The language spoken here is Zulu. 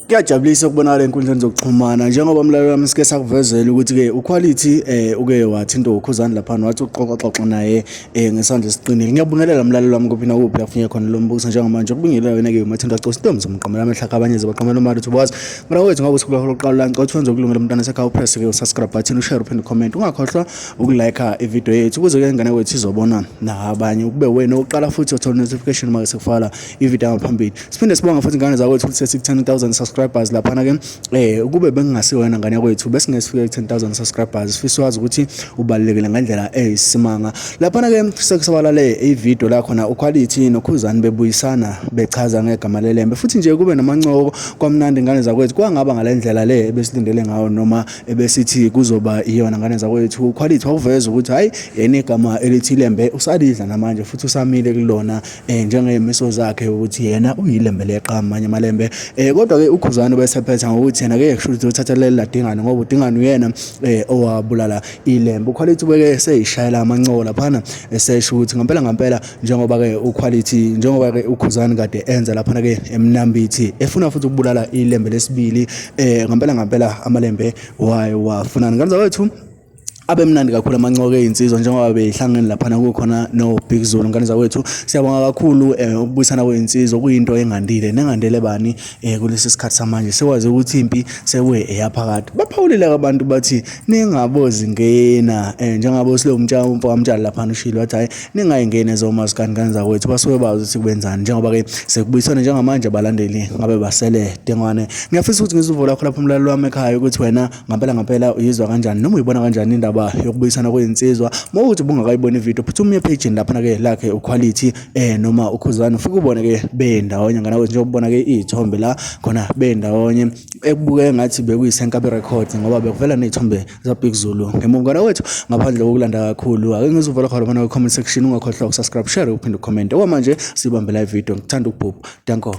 Kuyajabulisa ukubonakala enkundleni zokuxhumana njengoba mlaleli wami sike sakuvezela ukuthi-ke uQuality uke wathinta uKhuzani laphana wathi uxoxa xoxa naye ngesandla esiqinile. Ngiyabingelela mlaleli wami kuphi nakuphi la kufunye khona lo mbukiso njengamanje ukubingelela wena-ke umathinta cosi intombi zomqamela amehla kabanye zibaqamela umali uthi wazi mara wethu ngabe usuku lwakho lokuqala la ngicela ukuthi wenze ukulungela umntana sekhaya upress-ke usubscribe button ushare uphinde ucomment ungakhohlwa ukulike ividiyo yethu ukuze-ke ingane wethu izobona nabanye ukube wena oqala futhi othola notification uma sekufala ividiyo yangaphambili. Siphinde sibonge futhi ingane zakwethu ukuthi sesiku 10000 subscribers laphana ke ukube bengingasiyo wena ngane yakwethu bese sifike ku 10000 subscribers. Sifisa wazi ukuthi ubalulekile ngendlela eyisimanga. Laphana ke sekusabalale ividiyo la khona uQuality noKhuzani bebuyisana bechaza ngegama lelembe futhi nje kube namancoko kwamnandi ingane zakwethu kwangaba ngalendlela le ebesilindele ngayo noma ebesithi kuzoba iyona ngane zakwethu. UQuality wakuveza ukuthi hayi yena igama elithi lembe usalidla namanje futhi usamile kulona njengeyimiso zakhe ukuthi yena uyilembe leqa amanye amalembe kodwa ke uKhuzani besephetha ngokuthi yena ke kusho ukuthi uthatha leli ladingane ngoba udingane uyena owabulala ilembe. UQuality ubeke seyishayela amancola laphana esesho ukuthi ngempela ngempela njengoba ke uQuality njengoba ke uKhuzani kade enza laphana ke emnambithi efuna futhi ukubulala ilembe lesibili ngempela ngempela amalembe wayo wafunani ngane zakwethu. Abe mnandi kakhulu amancoko eyinsizwa njengoba beyihlangene laphana kukhona no Big Zulu ngane zakwethu. Siyabonga kakhulu ukubuyisana kweyinsizwa kuyinto engandile nengandele bani kulesi sikhathi samanje sekwazi ukuthi impi sekuye eyaphakade. Baphawulile abantu bathi ningabozingena njengabo silo umtsha umfo kamtshali laphana ushilo wathi hayi ningayingeni ezomaskandi ngane zakwethu basuke bazi ukuthi kubenzani njengoba ke sekubuyisana njengamanje abalandeli ngabe basele dengwane. Ngiyafisa ukuthi ngizwe uvo lakho lapho umlaleli wami ekhaya ukuthi wena ngampela ngampela uyizwa kanjani noma uyibona kanjani indaba yokubuyisana kwezinsizwa. Uma ukuthi ubungakayiboni ividiyo phuthuma uye page laphana ke lakhe uQuality noma uKhuzani ufike ubone ke bendawonye ngana njengoba ubona ke izithombe la khona bendawonye ekubukeka ngathi bekuyisenkabi records ngoba bekuvela nezithombe za Big Zulu ngemuva ngana wethu. Ngaphandle kokulanda kakhulu ake ngizuvela khona lapha ku comment section ungakhohlwa ukusubscribe share uphinde ucomment. Okwamanje sibambe la video ngithanda ukubhubha danko.